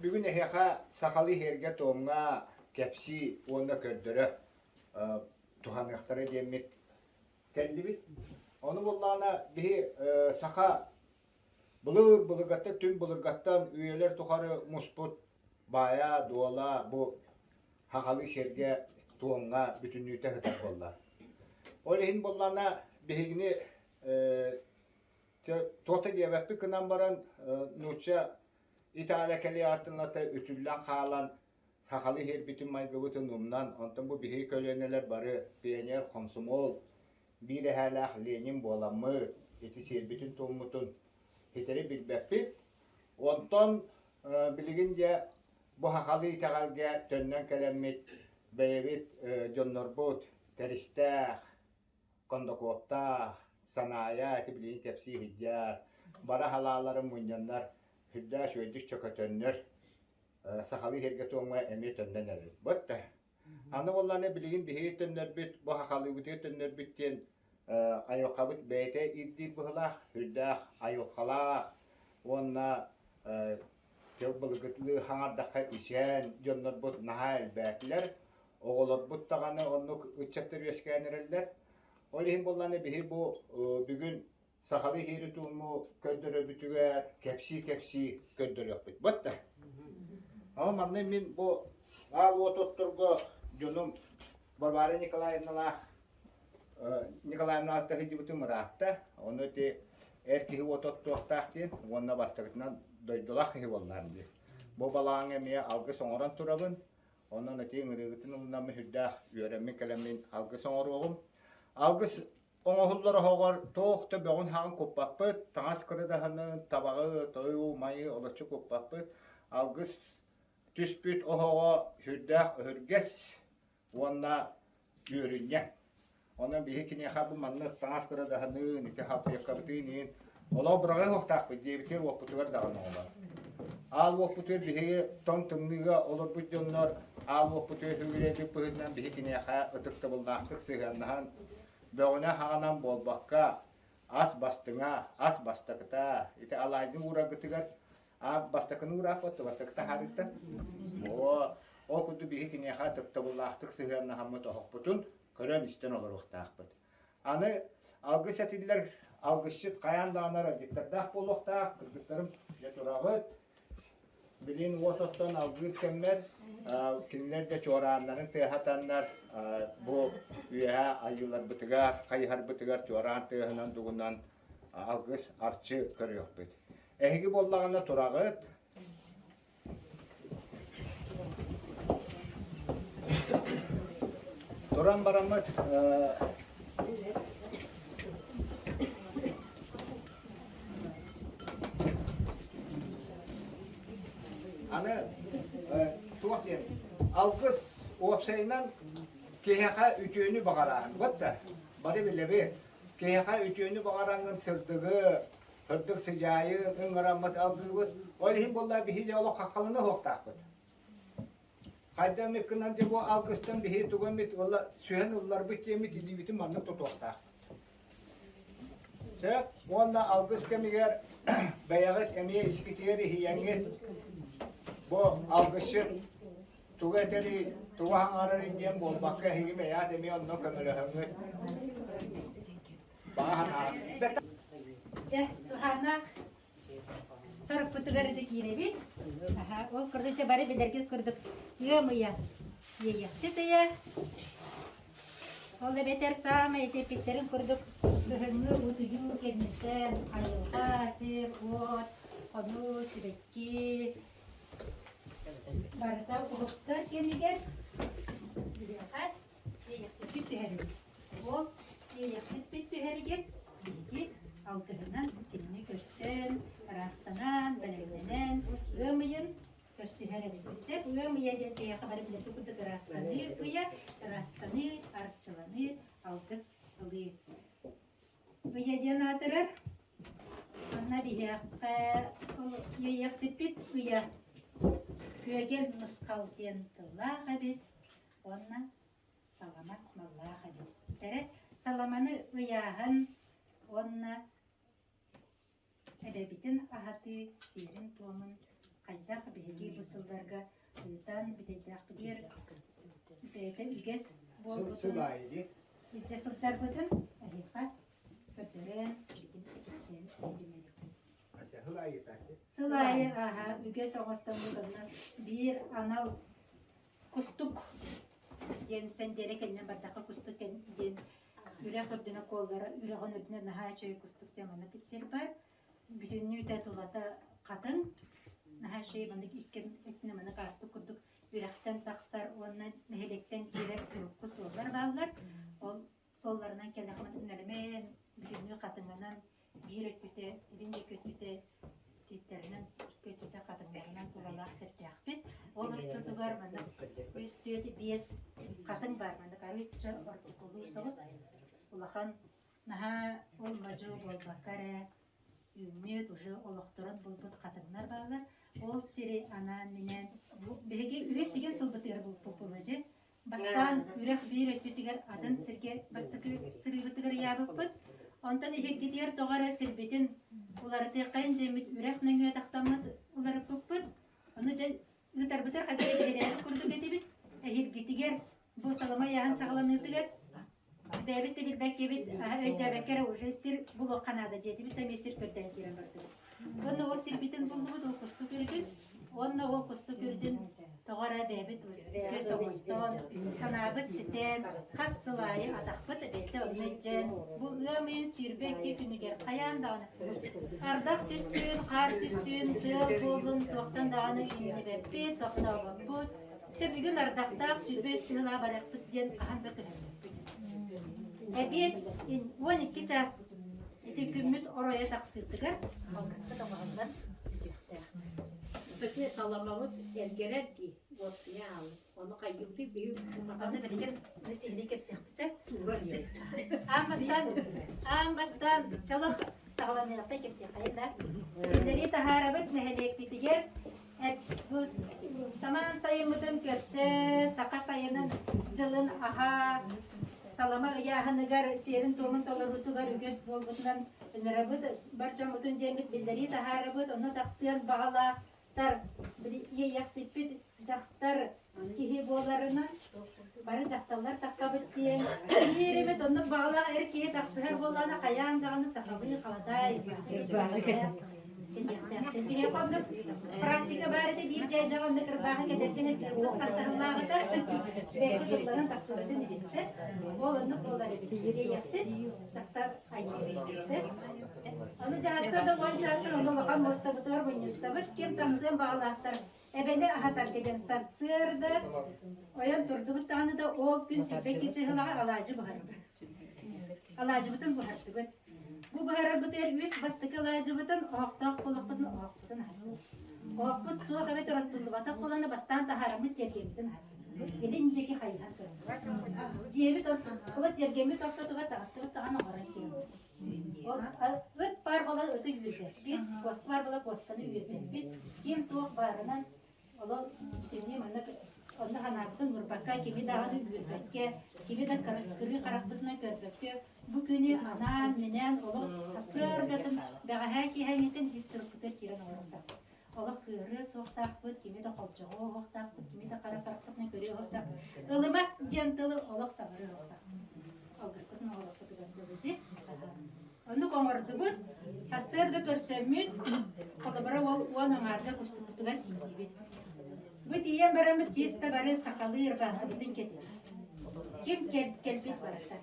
Бүгүн эһиэхэ сахалыы иһэргэ-туомҥа кэпсии уонна көрдөрө туһаныахтара диэммит кэллибит. Ону буоллаҕына биһи саха былыр былыргаттан түҥ былыргаттан үйэлэр тухары муспут баайа-дуола бу сахалыы сиргэ туомҥа бүтүннүүтэ сытар буолла. Ол иһин буоллаҕына биһигини туох да диэбэппит гынан баран нуучча Италия кэлиаатыната үтүллэн хаалан сахалыы иһирбитин майгыбытын умнан, онтон бу биһиги көлүөнэлэр бары пионер, хомсомуол, биир эһээлээх Ленин буоламмыт, ити сиэрбитин-туоммутун ситэри билбэппит. Онтон билигин дьэ бу сахалыы итэҕэлгэ төннөн кэлэммит бэйэбит дьоннорбут Тэристээх, Кондакуоптаах, Санаайа ити билигин кэпсии сылдьар, бара халааларын мунньаннар сүрдээх үчүгэйдик чөкөтөннөр сахалыы иһэргэ-туомҥа эмиэ төннөн эрэр. Бытта. Аны буоллаҕына билигин биһиги төннөрбүт, бу сахалыыбытыгар төннөрбүт диэн айылҕабыт бэйэтэ ирдиир быһыылаах, сүрдээх айылҕалаах уонна тыл былыргытылыы хаҥардахха ичээн дьоннорбут наһаа элбээтилэр. Оҕолорбут даҕаны оннук ыччаттар үөскээн эрэллэр. Ол иһин буоллаҕына биһи бу бүгүн сахалыы иһиири-туому көрдөрөрбүтүгэр кэпсии-кэпсии көрдөрүөхпүт. Бытта. Ама манна мин бу аал уот отторго дьонум Варвара Николаевналаах Николаевнаҕа сылдьыбытым ыраатта. Ону ити эр киһи уот оттуохтаах диэн уонна бастакытынан дойдулаах киһи буоллаам дии. Бу балааҥҥа эмиэ алгыс оҥорон турабын. Онон ити ыҥырыыгытын ылынаммын сүрдээх үөрэммин кэлэммин алгыс оҥоруоҕум. Алгыс Оҥоһуллар оһоҕор туох да бөҕүн-хаҕын куппаппыт, таҥас кырадаһынын, табаҕы, тойу, майы олоччу куппаппыт. Алгыс түспүт оһоҕо сүрдээх өһүргэс уонна үөрүнньэҥ. Онон биһи киниэхэ бу маннык таҥас кырадаһынын, ити хаппыйаккабытын иин олох быраҕыа суохтаахпыт диэбитигэр уоппутугар даҕаны оҕолор. Аал уоппутугар биһиги тоҥ тымныыга олорбут дьоннор аал уоппутугар үһүгүрээбит быһыытынан биһи киниэхэ ытыктабыллаахтык сыһыаннаһан бөҕүнэ-хаҕынан буолбакка, ас бастыҥа, ас бастакыта, ити алаадьы уураргытыгар а бастакыны уурааппыт, бастакы таһаарыыттан. Оо, ол курдук биһи киниэхэ ытыктабыллаахтык сыһыаннаһаммыт оһохпутун көрөн-истэн олоруохтаахпыт. Аны алгыс этиллэр алгысчыт хайаан даҕаны радиктардаах буолуохтаах, кыргыттарым дьэ тураҕыт, Билигин уот оттон алгыыр кэммэр кинилэр да чуорааннарын тыаһатаннар бу үөһэ айыыларбытыгар, хайыһарбытыгар чуораан тыаһынан дугунан алгыс арчы көрүөхпүт. Эһиги буоллаҕына тураҕыт. Туран бараммыт Аны туох диэн алгыс уопсайынан киһиэхэ үтүөнү баҕарааһын вот да бары билэбит киһиэхэ үтүөнү баҕараҥҥын сырдыгы сырдык сыдьаайы ыҥыраммыт алгыыбыт ол иһин буолла биһиги олох хаххалана суохтаахпыт Хайда эмит гынан дьэ бу алгыстан биһиги тугу эмит ыла сүһэн ылларбыт диэммит илиибитин маннык тутуохтаахпыт. Сөп уонна алгыс кэмигэр бэйэҕит эмиэ искитигэр иһийэҥҥит бу алгысчыт тугу этэрий, тугу хаҥарарый диэн буолбакка эһиги бэйэҕит эмиэ онно көмөлөһөҥҥүт баҕа санааҕыт. Дьэ, туһааннаах Сорукпутугар ити киирэбит. Аха, ол курдук дьэ бары билэргит курдук ыам ыйа иэйэхсит ыйа. Ол эбэтэр саамай ити эппиттэрин курдук кыһыҥҥы утуйуу кэнниттэн айылҕа, сир, уот, хонуу, сибэкки барыта уһуктар кэмигэр биһиэхэ Иэйэхсиппит түһэрибит. Ол иэйэхсиппит түһэригэр биһиги алгыһынан кинини көрсөн, ыраастанан, бэлэмнэнэн, ыам ыйын көрсүһэр эбиппит. Сөп ыам ыйа диэн киһиэхэ бары билэргэ курдук ыраастаныы ыйа, ыраастаныы, арчыланыы, алгыс ылыы. Ыйа диэн аатырар. Манна биһиэхэ ол иэйэхсиппит ыйа күөгэл нусхал диэн тыллаах эбит. Уонна салама маллаах эбит. Чэрэ саламаны ыйааһын уонна эбэбитин аһатыы сиэрин-туомун. Хайдах биһиги бу сылларга ыытан бүтэйдээхпитигэр бэйэтэ үгэс буолбутун илдьэ сылдьарбытын эһиэхэ көрдөрөн билигин кэпсээн иһитиннэриэхпит. Сыл аайы ааһа үгэс оҥостоммут онно биир анал кустук диэн сэндиэрэ кэннинэн бардахха кустук диэн үрэх үрдүнэ куоллара үрэҕин үрдүнэ наһаа үчүгэй кустук диэн маннык сир бар. Бүтүннүүтэ тулата хатыҥ, наһаа үчүгэй маннык икки өттүнэ маннык аартык курдук үрэхтэн тахсар уонна нэһилиэктэн киирэр урукку суоллар бааллар. Ол суолларынан кэлэхмин нэлэмэн бүтүннүү хатыҥынан биир өттүтэ илин диэки өттүтэ тииттэринэн икки өттүтэ хатыҥнарынан тулалаах сирдээхпит. Ол ортотугар маннык үс, түөрт, биэс хатыҥ баар маннык арыычча ортокулуу соҕус улахан наһаа ол модьу буолбакка эрэ үүммүт уже олохторун булбут хатыҥнар бааллар. Ол сири анаан-минээн биһиги үһүс сигэн сылбытыгар булпуппут дьэ. Бастаан үрэх биир өттүтүгэр атын сиргэ бастакы сырыыбытыгар ыйаабыппыт. Онтон иһиргитигэр тоҕо эрэ сирбитин уларытыаххайын дьиэммит үрэх нөҥүө тахсаммыт уларыппыппыт. Ону дьэ ыытарбытыгар хайдах эрэ биһирээбит курдук этибит. Эһиргитигэр бу салама ыйааһын саҕаланыытыгар бэйэбит да билбэккэбит, өйдөөбөккө эрэ уже сир булуохха наада диэтибит да эмиэ сир көрдөөн киирэн бардыбыт. Уонна ол сирбитин буллубут, ол кустук үрдүн, уонна ол кустук үрдүн тоҕо эрэ бэйэбит көс оҥостон, санаабыт ситэн, хас сыл аайы атахпыт бэйэтэ онно илдьэн, бу ыам ыйын 22 күнүгэр хайаан даҕаны ардах түстүүн, хаар түстүүн, тыал буоллун, туохтан даҕаны иҥнибэппит, тохтообоппут. Чэ бүгүн ардахтаах 23 чыһылаа барыахпыт диэн хаһан да көһөрбөппүт. Эбиэт 12 чаас ити күммүт оройо тахсыытыгар алгыспыт оҥоһуллан бүтүөхтээх. Ити саламабыт эргэрэр дии, уоттуйа аалы. Ону хайдыбытый биһи Аны билигин сиһилии кэпсиэхпит сөп. Аан бастаан, аан бастаан чолох саҕаланыахтай кэпсиэххэйин да. Кинилэри таһаарабыт нэһилиэкпитигэр бу самаан сайыммытын көрсө, саха сайынын дьылын аһа салама ыйааһыныгар сиэрин-туомун толоруутугар үгэс буолбутунан ыҥырабыт, бар дьоммутун диэммит биллэрии таһаарабыт, онно тахсыан баҕалаахтар иэйэхсиппит дьахтар киһи буоларынан бары дьахталлар таххабыт диэн биир эмит оннук баҕалаах эр киһи тахсыһар буоллаҕына хайаан даҕаны сахалыы халадаай Биһиэхэ оннук практика баар этэ биир дьээдьэҕэ оннук ырбаахы кэтэргэн дьыалбыт хастаһыллааҕыта бэйэтэ тылланан тахсыбытын иһитсэ ол оннук буолар эбит иэйэхсит дьахтар айыы Ону дьаһалта да уон чаастан онно улахан муостабытыгар мунньустабыт ким тахсыан баҕалаахтар Эбэни аһатарга диэн сарсыарда ойон турдубут даҕаны да ол күн 22 чыһылаҕа алаадьы буһарбыт. Алаадьыбытын буһардыбыт. Бу буһарарбытыгар үс бастакы алаадьыбытын оһохтоох буолуохпутун оһохпутун аһаттыбыт. Оһохпут суох эбэтэр оттуллубатах буолана бастаан таһаараммыт тиэргэммитин аһаттыбыт. Илин диэки хайыһан турабыт. Дьиэбит ортотугар, тиэргэммит ортотугар таҕыстыбыт даҕаны оҥорон киирбит. Ол ыт баар буолан ыты үүрбэппит, куоска баар буолан куосканы үүрбэппит. Ким туох баарынан олор бүтүннүү маннык онно санаабытын уурбакка, кими даҕаны үүрбэккэ, кими да кырыы харахпытынан көрбөккө, бу күнү анаан-минээн олох сарсыардатын бэҕэһээ киэһэҥҥитин ис турукпутугар киирэн олорбуттар. Олох кыыһырыа суохтаахпыт, кими да холдьоҕуо уһуохтаахпыт, кими да хара харахпытынан көрүө уһуохтаахпыт. Ылыма диэн тылы олох саҥарыа уһуохтаахпыт. Алгыспытын оҕолорбутугар дылы Оннук оҥордубут, сарсыарда көрсөммүт, холобура ол уон аҥаарга кустукпутугар тиийдибит. Бу тиийэн бараммыт чисто бары сахалыы ырбаахыбытын кэтибит. Ким кэлбит барыта.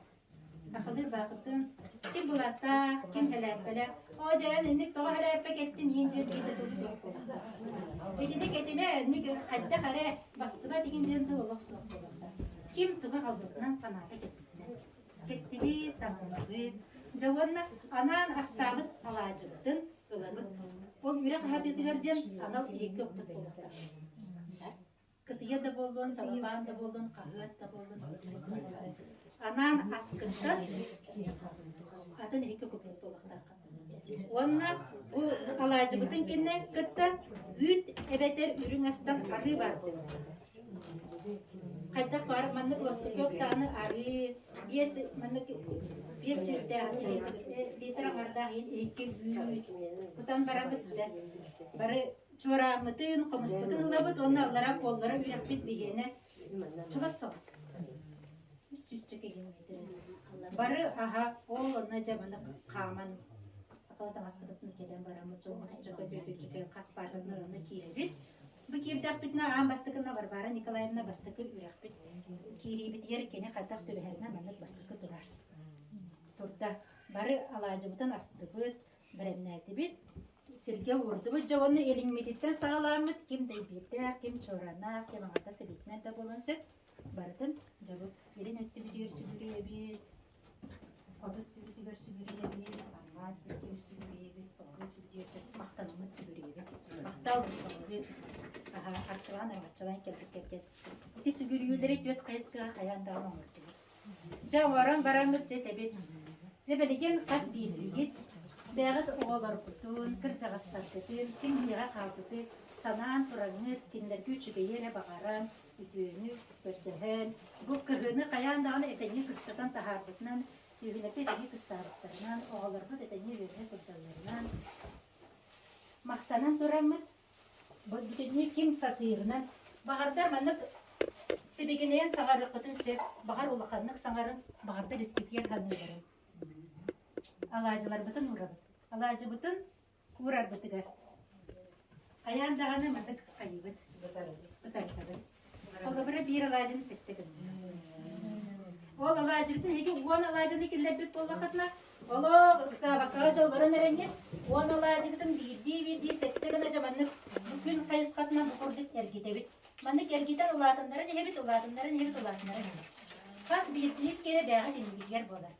Сахалыы ырбаахыбытын ким булаттаах, ким сэлээппэлээх. Оо дьэ эн инник тоҕо сэлээппэ кэттин иин дьиэ биир да тыл суох буолла. Итини кэтимэ инник хайдах эрэ бассыба дигин диэн тыл олох суох буолуохтаах. Ким туга халбытынан санаата кэлбитинэн. Кэттибит, таҥныбыт. Дьэ уонна анаан астаабыт алаадьыбытын ылабыт. Ол үрэх аһатыытыгар диэн анал иһиккэ укпут буолуохтаах. Кытыйа да буоллун, салапаан да буоллун, хаһыат да буоллун. Анаан аскыттан атын иһиккэ куппут буолуохтааххын. Уонна бу алаадьыбытын кэннэ кытта үүт эбэтэр үрүҥ астан арыы баар дьон. Хайдах баар маннык лоскутуок даҕаны арыы, биэс маннык биэс сүүстээх литр аҥардаах икки үүт кутан бараммыт бары. Чуорааммытын, хомуспутун ылабыт уонна аллараа куоллара үрэхпит биһиэнэ чугас соҕус. Үс сүүсчэкэ километр. Бары аһа ол онно дьэ маны хааман сахала таҥаспытын кэтэн бараммыт чолбутуччака түөтүччэкэ хас паартатынан онно киирэбит. Бу киирдэхпитинэ аан бастакына Варвара Николаевна бастакы үрэхпит киириибитигэр кини хайдах түбэһэринэн маннык бастакы турар. Турда. Бары алаадьыбытын астыбыт, бэлэмнээтибит. Сиргэ уурдубут дьэ уонна илиҥмититтэн саҕалааммыт ким дэйбиирдээх, ким чуоранаах, ким аҥардас илиитинэн да буолуон сөп. Барытын дьэ бу илин өттүбүтүгэр сүгүрүйэбит, хоту өттүбүтүгэр сүгүрүйэбит, арҕаа өттүбүтүгэр сүгүрүйэбит, соҕуруу өттүбүтүгэр махтанаммыт сүгүрүйэбит. Махтал соҕуруу аһа арчылаан арҕаччылаан кэлбиккэргэр. Ити сүгүрүйүүлэри түөрт хайысхаҕа хайаан даҕаны оҥордубут. Дьэ оҥорон бараммыт дьэ этэбит. Дьэ билигин хас биирдиигит бэйэҕит оҕолоргутун, кырдьаҕастаргытын, ким дьиэҕэ хаалбыты санаан тураҥҥыт, кинилэргэ үчүгэйи эрэ баҕаран, үтүөнү көрдөһөн, бу кыһыны хайаан даҕаны этэҥҥэ кыстатан таһаарбытынан, сүүһүнэппи этэҥҥэ кыстаабыттарынан, оҕолорбут этэҥҥэ үөрэнэ сылдьалларынан махтанан тураммыт Бу бүтүннүү ким сатыырынан, баҕардар маннык сибигинэйэн саҥарыаххытын сөп, баҕар улаханнык саҥарын, баҕардар испитигэр ханыыларын. Алаадьыларбытын уурабыт. Алаадьыбытын уурарбытыгар хайаан даҕаны маннык хайыыбыт, бытарытабыт. Холобура биир алаадьыны сэттэ гынныбыт. Ол алаадьыбытын эһиги уон алаадьыны киллэрбит буоллаххытына, олох ыксаабаккаҕа дьоллорон эрэҥҥит, уон алаадьыгытын биирдии-биирдии сэттэ гына дьэ маннык бу күн хайысхатынан бу курдук эргитэбит. Маннык эргитэн улаатыннаран иһэбит, улаатыннаран иһэбит, улаатыннаран иһэбит. Хас биирдии киһи бэйэҕит иннигитигэр буолар.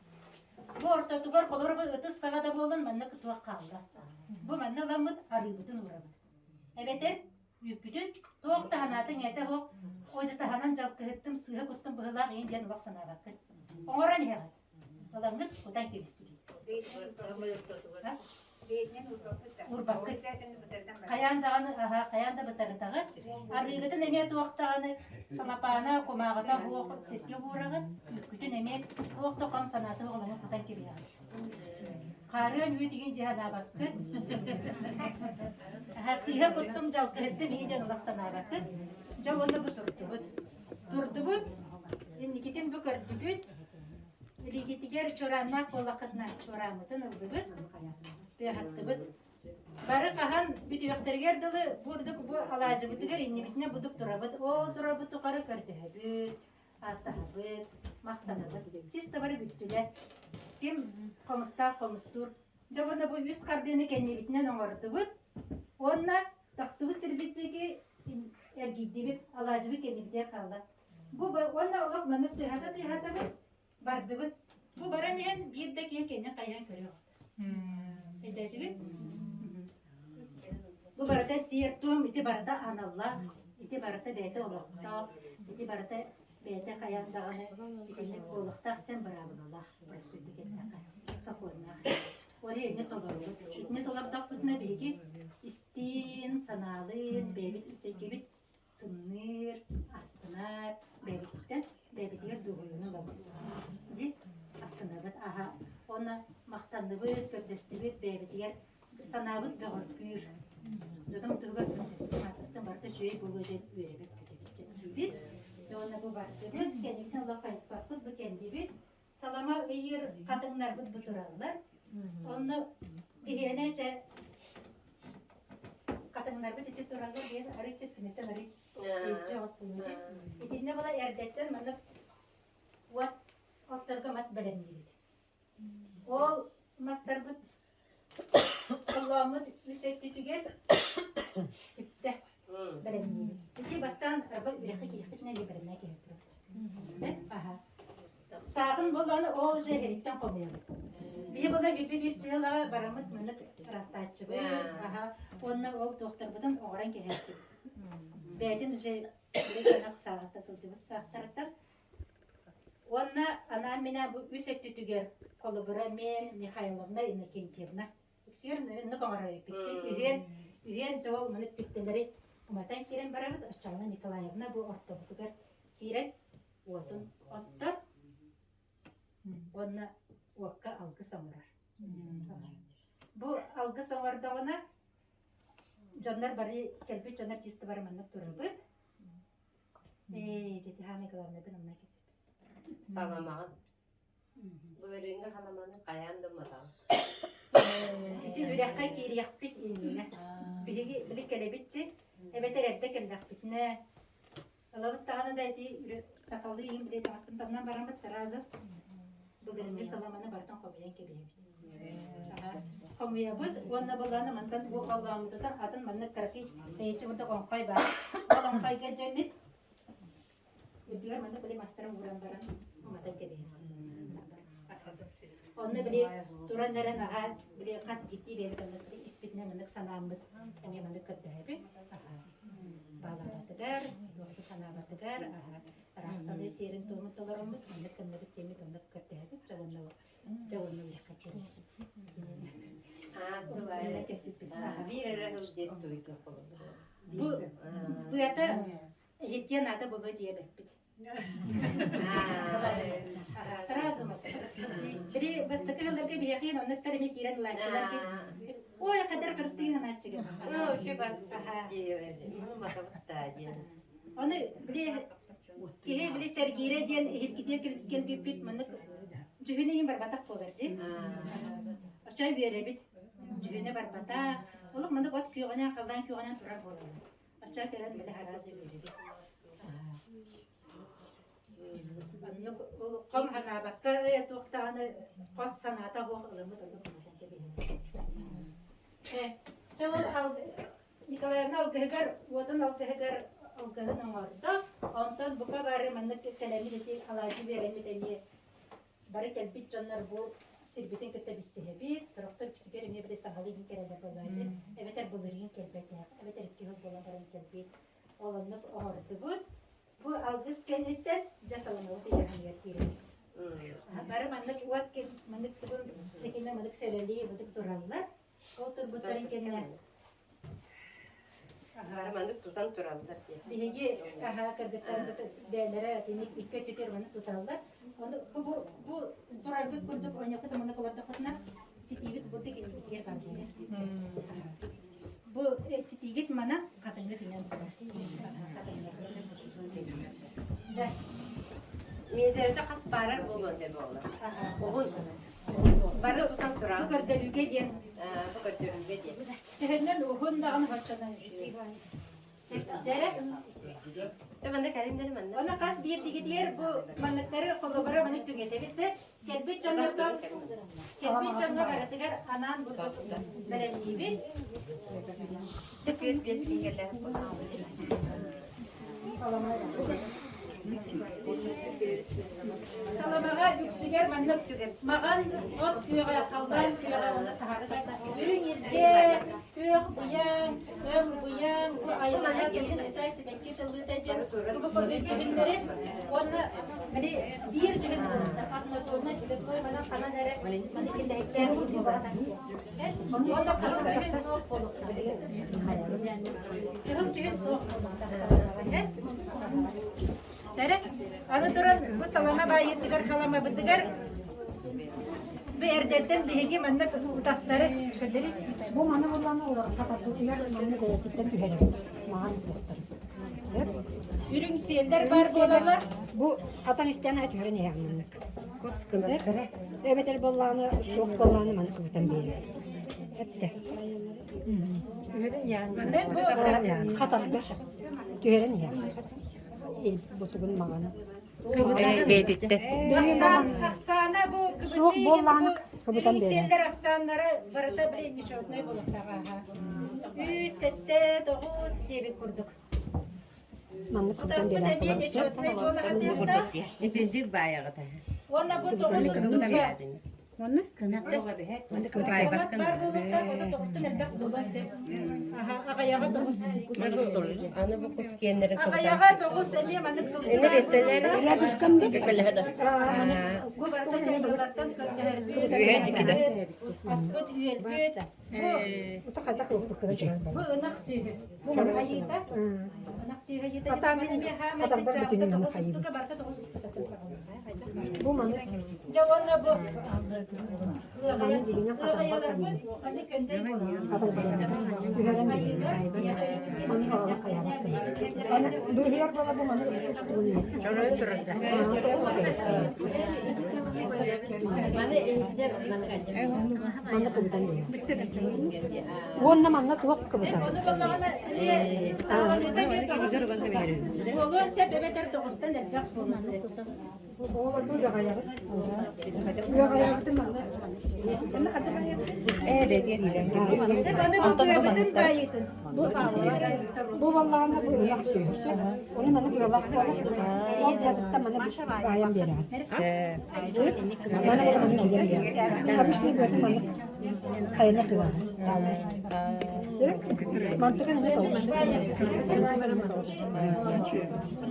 Бу ортотугар холобура бу ытыс саҕа да буолан маннык туох хаалла. Бу манна ыламмыт арыыбытын уурабыт. Эбэтэр Үүппүтүн туох да санаатыҥ этэ суох, одьутаһанан дьалкыһыттым, сыыһа куттум быһыылаах иһин диэн олох санаабаккын. Оҥорон иһэҕит. Ыламмыт кутан кэбистигит. Урбаккыт. Хайаан даҕаны аһа, хайаан да бытарытаҕыт. Арыыгытын эмиэ туох даҕаны салапаана, кумааҕыта суох сиргэ уураҕыт. Үүккүтүн эмиэ туох да хом санаата суох ылан кутан кэбиһэҕит. Хаарыан үүт игин дьиэ санаабаккыт. Сыыһа куттум дьалкыһыттым иһин диэн олох санаабаккыт. Дьэ уонна бу турдубут. Турдубут, инникитин бу көрдүгүт. Илиигитигэр чуорааннаах буоллаххытына чуорааммытын ыллыбыт, тыаһаттыбыт. Бары хаһан бүтүөхтэригэр дылы бурдук бу алаадьыбытыгар иннибитинэ будук турабыт. Ол турарбыт тухары көрдөһөбүт, ааттаһабыт, махтанабыт. Чисто бары бүттүлэр. Ким хомустаах хомустуур. Дьэ уонна бу үс хардыыны кэннибитинэн оҥордубут. Уонна тахсыбыт сирбит диэки эргийдибит, алаадьыбыт кэннибитигэр хаалла. Бу уонна олох маннык тыаһата-тыаһатабыт, бардыбыт. Бу баран иһэн биир да киһи кэннин хайаан көрүөх. Өйдөөтүгүт? Бу барыта сиэр-туом, ити барыта аналлаах, ити барыта бэйэтэ олохтоох, ити барыта бэйэтэ хайаан даҕаны итинник буолуохтаах дьон быраабылалаах, простойдук эттэххэ, сокуоннаах. Ол иһин толоробут. Итини толордохпутуна биһиги истиин, санаалыын, бэйэбит ис эйгэбит сымныыр, астынар, бэйэбититтэн бэйэбитигэр дуоһуйууну ылабыт. Дии астынабыт аһа уонна махтанныбыт, көрдөстүбүт бэйэбитигэр санаабыт бөҕөргүүр. Дьонум туһугар көрдөстүм, ааттастым, барыта үчүгэй буолуо диэн үөрэбит, көтөбүт, чэпчиибит. Дьэ уонна бу бардыбыт, кэнниттэн олох хайыспаппыт, бу кэллибит. Салама ыйыыр хатыҥнарбыт бу тураллар. Онно биһиэнэ чэ хатыҥнарбыт ити тураллар диэн арый чэскинэттэн арый иччи оҕус булмут. Итиннэ була эрдэттэн маннык уот отторго мас бэлэмниибит. Ол мастарбыт Оллооммут үс өттүтүгэр түптэ бэлэмниибит. Ити бастаан арба үрэххэ киирэхпитинэ бэлэмнээн киһи просто. Аха. Сааҕын боллону ол уже эһэриттэн хомуйабыт. Биһи була биир биир чыһылаҕа бараммыт маннык ыраастааччыбыт. Аха. Уонна ол туохтарбытын оҕорон кэһээччибит. Бэйэтин уже били сааҕыта сылдьыбыт саахтарыттан Уонна анаан-минээн бу үс өттүтүгэр холобура мен Михайловна Иннокентьевна үксүөр оннук оҥорор эбиппит. Үһүөн үһүөн дьол маннык түптэлэри уматан киирэн барабыт. Оччоҕуна Николаевна бу ортобутугар киирэн уотун оттор уонна уокка алгыс оҥорор. Бу алгыс оҥордоҕуна. Дьоннор бары кэлбит дьоннор чисто бары маннык турабыт. Ээ, дьэтиһаана главныйбын онно кисип. Саламаҕын. Былырыыҥҥы халаманы хайаан да уматаҕын. Ити үрэххэ киириэхпит иннинэ. Биһиги били кэлэбитчи, эбэтэр эрдэ кэллэхпитинэ, ылабыт даҕаны да ити сахалыы иһин били таҥаспын таҥнан бараммыт сразу былырыыҥҥы саламаны барытын хомуйан кэбиһэбит. Хомуйабыт уонна былааны мантан бу оллооммутуттан атын маннык красив тэйиччи курдук оҥхой баар. Ол оҥхойго дьэммит Үрдүгэр маннык били мастарын ууран баран уматан кэбиһэбит. Онно били туран эрэн аҕа били хас биирдии бэйэбит онно били испитинэн маннык санааммыт эмиэ маннык көрдөһөбүт. Баалаабатыгар, туохту санаабатыгар, араасталыы сиэрин туомун толороммут, маннык кынныбыт диэммит оннук көрдөһөбүт, дьэ уонна дьэ уонна үөрэххэ киирэбит. Биир эрэ сыл действуйга холобур. Бу быата Иһиттиэн наада буолуо диэбэппит. Сразу Били бастакы ыалларга биһиэхиин оннуктар эмиэ киирэн ылааччылар дии. Ой, хадar кырыстыын анааччыга. Ону били киһи били сэргиирэ диэн иһиргитиэ кэлбиппит маннык дьүһүнэ иһин барбатах буолар дии. Очой үөрэбит. Дьүһүнэ барбатах. Олох маннык от күөҕүнэн, халлаан күөҕүнэн турар буолаллар. Ачча кэлэн били араас үөрүүбүт. Оннук хом санаабакка ээ туох даҕаны хос санаата суох ылыммыт оннук уматан кэбиһэбит. Э, чэ ол Николаевна алгыһыгар уотун алгыһыгар алгыһын оҥордо. Онтон бука бары маннык кэлэммит ити алаадьы биэрэммит эмиэ Бары кэлбит дьоннор бу сирбитин кытта билсиһэбит, сорохтор үксүгэр эмиэ били саҥалыы иһин кэлэллэр буолааччы, эбэтэр былырыын кэлбэтэх, эбэтэр икки сыл буолан баран кэлбит. Ол оннук оҥордубут. Бу алгыс кэнниттэн дьэ саламабыт ыйааһыныгар киирэбит. Бары маннык уот маннык тугун дьэкинэ маннык сэлэлии маннык тураллар. Ол турбуттарын кэннэ Бары маннык тутан тураллар диye. Биһиги аһа кыргыттарбыт бэйэлэрэ итинник икки өттүтүгэр маннык туталлар. Ону бу бу бу турарбыт курдук оонньооххут маннык олордоххутуна ситиибит бурдук иннибитигэр баар буолар. Бу ситиигит манан хатыҥҥа синэн турар. Хатыҥҥа. Да. Миэтэрэтэ хас баарар буолуон да буолар. Уһун. Бары тутан туран. Бу көрдөрүүгэ диэн. Бу көрдөрүүгэ диэн. Төһөннөн уһун даҕаны баччанан үчүгэй. Дьэрэ. Манна кэлиннэр манна. Оны хас биирдигитигэр бу манныктары холобура маны түҥэтэбит сөп. Кэлбит дьоннорго кэлбит дьоҥҥо барытыгар анаан бурдук бэлэмниибит. Түөрт биэс киһи Саламаҕа үксүгэр маннык маҕан от күөҕэ, халлаан күөҕэ уонна саһархай үрүҥ илгэ, күөх быйаҥ, өҥ быйаҥ, бу айылҕа тыллыыта, сибэкки тыллыыта диэн бу курдук дьүһүннэри уонна били биир дьүһүн буолуохтаах однотоннай светлой манан ханан эрэ маны киллэһиктээх уонна кыһыл дьүһүн суох буолуохтаах. Кыһыл дьүһүн суох буолуохтаах. Чэрэ, аны туран бу салама баайыытыгар халамабытыгар бу эрдэттэн биһиги маннык утахтары көрдөрүү. Бу маны булланы олорго тардытыгар манны бэйэтиттэн түһэрэбит. Маҕан туохтар. Үрүҥ сиэллэр баар буолаллар. Бу хатан истэн түһэрэн иһэҕин маннык. Кус кынаттара. Эбэтэр буоллаҕына суох буоллаҕына маны кыбытан биэрэбит. Эптэ. Маннык бу Хатарга түһэрэн иһэҕин. Бутугун маҕана. Бэйэтиттэн. Ахсаана бу Суох буоллаҕына кыбытан үрүҥ биэрэр. сиэллэр ахсааннара барыта били нечетнай буолуохтааҕа. Үс, сэттэ, тоҕус диэбит курдук. Маннык кыбытан Утахпыт биэрэр. эмиэ нечетнай буола сатыахтаах. Итинник баайаҕыта. Уонна бу тоҕус устуука Манна Кынат баар буолуохтаах, ото тоҕустан элбэх буолуон сөп. Аҕайаҕа тоҕус. Аны бу кус киэннэрин Аҕайаҕа тоҕус эмиэ маннык сылгы Эне беттелер. Кус тыллартан көрдөһөрбүт, аспыт үөлбүт. Ото хайдах ылбыккына дьон Бу ынах сүөһү. Бу маны Айыыта. Ынах сүөһү айыыта. Ата мин Маны хаамай хатарбар бүтүнүн маны тоҕус хайыыбын. устука барыта тоҕус устукатын саҕалыыр. Бу маны Дьэ уонна бу маны дьигинэн хатарбар ыаҕайаларбыт аны көндөй буолар. хатарбар түһэрэн маны оҕолор хайаабаттар. Аны быыһыгар буола бу маны Чорой турар да. Маны иһитдьэ маны Манна кыбытан Уонна манна туох кыбытар? Ону буоллаҕына саҕаланыыта эмиэ 9 устука. Буолуон сөп эбэтэр тоҕустан элбэх буолуон сөп. Оҕолорбун ыаҕайабыт. Ыаҕайабытын манна Ээ, бэтиэн Аны бу быабытын баайыытын. Бу бу баллаҕана бу ынах сүөһү. Ону маны быалаах буолар. Ол быатыттан маны баайан биэрэҕин. Маны маны илэн биэрэҕин. Обычный быатын маннык хайана тыаҕа. Сөп. Мантыгын эмэ тоҕус.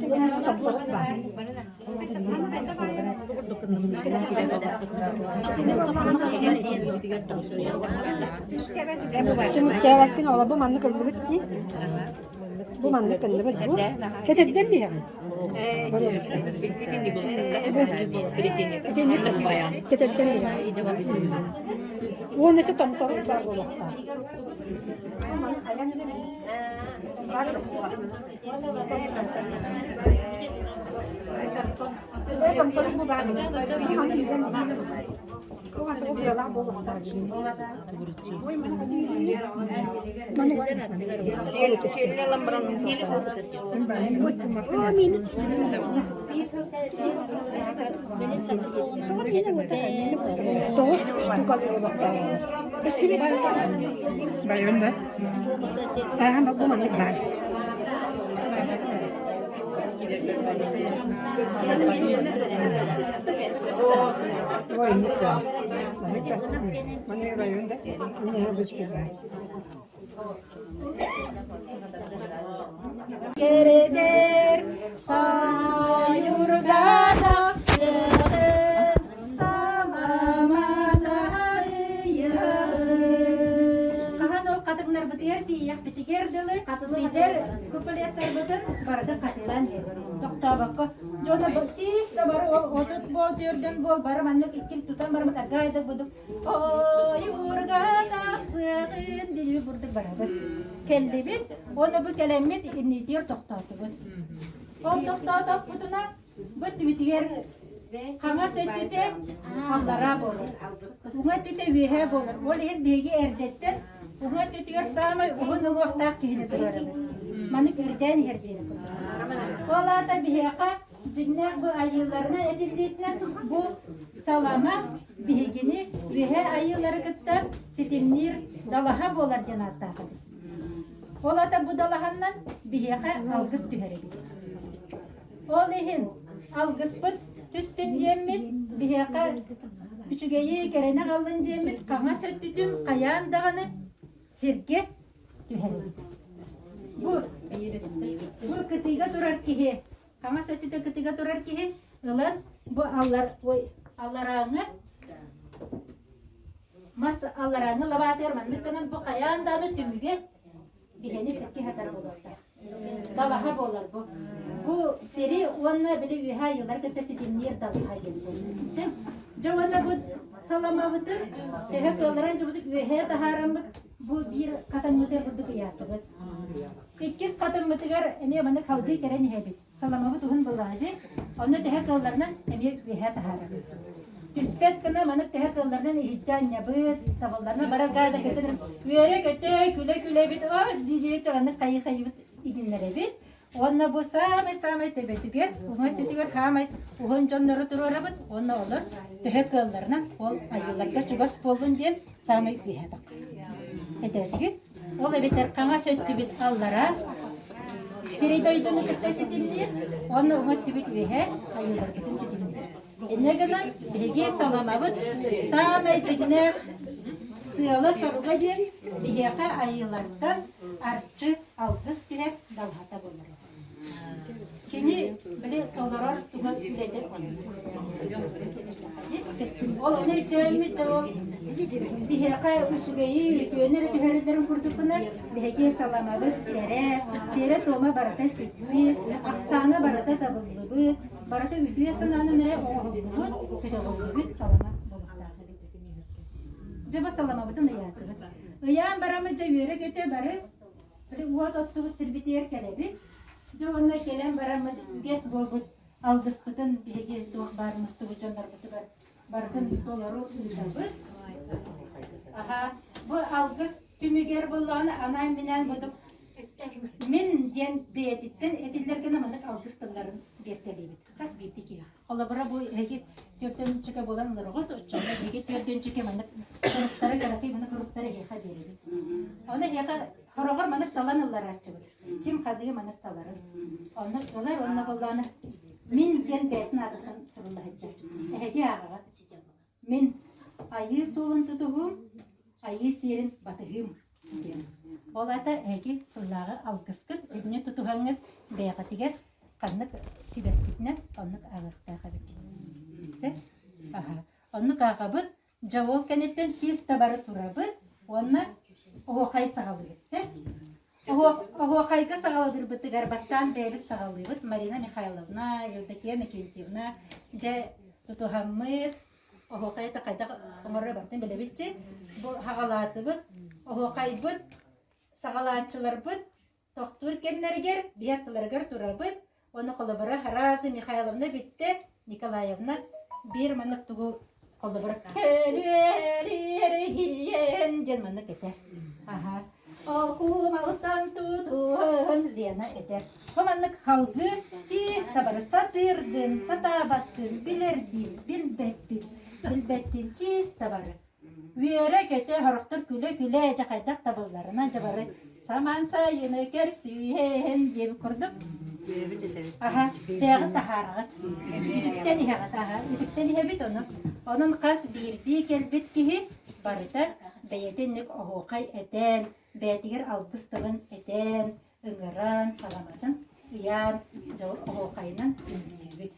Уонна томторук баар. Түмүктээбэккин ола бу маннык ыллыбыт дии. Бу маннык ыллыбыт бу. Кэтэрдэн биһэҕин. Итинник кэтэрдэн биһэҕин. Уонна се томторук баар буолуохтаах. Тоҕус штука Байында. Аа, бу маннык баар. Ой, не то. Маны байында. Мне обычки баар. Кередер сайурга тахсыгын саламата Хаһан ол хатыҥнарбытыгар тиийиэхпитигэр дылы билэр куплеттарбытын барытын хатылаан иһэбит. Тохтообокко. Дьоно чисто бары ол 30 буол, төрдөн буол, бары маннык иккин тутан бараммыт аргаайдык будук ойуурга тахсыаҕын диэби бурдук барабыт. Кэллибит, уонна бу кэлэммит иннитигэр тохтоотубут. Ол тохтоотохпутуна бу түбүтүгэр хаҥас өттүтэ аллараа буолар. Уҥа өттүтэ үөһээ буолар. Ол иһин биһиги эрдэттэн уҥа өттүтүгэр саамай уһун уҥуохтаах киһини туруорабыт. Маннык үрдээн иһэр диэн курдук. Ол аата биһиэхэ дьиҥнээх бу айыыларынан этиллиитинэн бу салама биһигини үөһээ айыылары кытта ситимниир далаһа буолар диэн ааттаах эбит. Ол аата бу далаһаннан биһиэхэ алгыс түһэр эбит. Ол иһин алгыспыт түстүн диэммит, биһиэхэ үчүгэйи кэрэни аҕаллын диэммит хаҥас өттүтүн хайаан даҕаны сиргэ түһэрэбит. Бу, бу кытыыга турар киһи, хаҥас өттүтэ кытыыга турар киһи ылан бу аллар, ой, алларааҥы мас алларааҥы лабаатыгар маннык гынан бу хайаан даҕаны түмүгэ биһэни сиргэ хатар буолуохтаах. Далаһа буолар бу. Бу сири уонна били үөһэ айыылар кытта ситимниир далаһа диэн буолар. Дьэ уонна бу саламабытын төһө кыалларан дьобутук үөһээ таһаараммыт бу биир хатаммытыгар курдук ыйаатыбыт. Иккис хатыммытыгар эмиэ маннык халгыы кэлэн иһэбит. Саламабыт уһун былаадьы, онно төһө кыалларынан эмиэ үөһээ таһаарабыт. Түспэт гына маннык төһө кыалларынан иһирдьэ анньабыт, табылларына барар гаада көтөн үөрэ-көтө, күлэ-күлэбит, оо дии-дии маннык хайыы-хайыыбыт игиннэрэбит. Уонна бу саамай-саамай төбөтүгэр, уҥа өттүтүгэр хаамай уһун дьоннору туруорабыт уонна олор төһө кыалларынан ол айыыларга чугас буоллун диэн саамай үөһэ таххар. Этээдигит? Ол эбэтэр хаҥас өттүбүт аллара сири дойдуну кытта ситимниир уонна уҥа өттүбүт үөһэ айыыларгытын ситимниир. Инньэ гынан биһиги саламабыт саамай дьиҥнээх сыала-соруга диэн биһиэхэ айыылартан арчы алгыс түһэр далһата буолар. Кини били толорор туга үлэтэ Ол ону өйдөөммүт да ол биһиэхэ үчүгэйи, үтүөнү эрэ түһэрэллэрин курдукпуна биһиги саламабыт кэрэ, сиэрэ-туома барыта сиппит, ахсаана барыта табыллыбыт, барыта үтүө санаанан эрэ оҥоһуллубут, көтөҕүллүбүт салама буолуохтаах эбит. Дьэ бу саламабытын ыйаатыбыт. Ыйаан бараммыт дьэ үөрэ-көтө бары уот оттубут сирбитигэр кэлэбит. Дьэ уонна кэлэн бараммыт үгэс буолбут алгыспытын биһиги туох баар мустубут дьоннорбутугар барытын толору ыытабыт. Аха, бу алгыс түмүгэр буоллаҕына анаан-минээн бутук мин диэн бэйэтиттэн этиллэр гына маннык алгыс тылларын биэртэлиибит. Хас биирдии киһи. Холобура бу эһиги түөртөнчүкэ буолан олороҕут, оччоҕо биһиги түөртөнчүкэ маннык суруктары кыракый маннык суруктары эһиэхэ биэрэбит. Ону эһиэхэ хороҕор маннык талан ылларааччыбыт. Ким хадыы маннык таларын. Онно ылар уонна буоллаҕына мин диэн бэйэтин аатыттан сурулла сылдьар. Эһиги ааҕаҕыт. Мин айыы суолун тутуһуум, айыы сиэрин батыһыым диэн. Ол аата эһиги сыллааҕы алгыскыт итини тутуһаҥҥыт бэйэҕитигэр ханнык түбэспитинэн оннук ааҕыахтаах эбиккит. Сөп? Аха. Оннук ааҕабыт. Дьэ ол кэнниттэн чисто бары турабыт уонна оһуохай саҕалыыбыт. Сөп? Оһуохайга саҕалыырбытыгар бастаан бэйэбит саҕалыыбыт. Марина Михайловна, Евдокия Иннокентьевна дьэ тутуһаммыт, оһуохайы хайдах оҥорор барытын билэбит Бу хаҕалаатыбыт, оһуохайбыт, саҕалааччыларбыт тохтуур кэмнэригэр биһи аттыларыгар турабыт. Ону холобура Хараза Михайловна бүттэ, Николаевна биир маннык тугу холобура кэлүөригиэн диэн маннык этэр. Аха. Окумалтан тутуһун Лена этэр. Бу маннык халгы тиис табары сатыырдын, сатаабаттын, билэрдиин, билбэттин, билбэттин тиис табары. Үөрэ-көтө, сорохтор күлэ-күлэ дьэ хайдах табылларынан дьэ бары самаан сайыны көрсүһэн диэбит курдук. Аха, тээҕи таһаараҕыт. Үтүктэн иһэҕит, аха, үтүктэн иһэбит ону. Онон хас биирдии кэлбит киһи барыта бэйэтинник оһуохай этэн, бэйэтигэр алгыс тылын этэн, ыҥыран, саламатын ыйаан, дьол оһуохайынан үҥкүүбүт.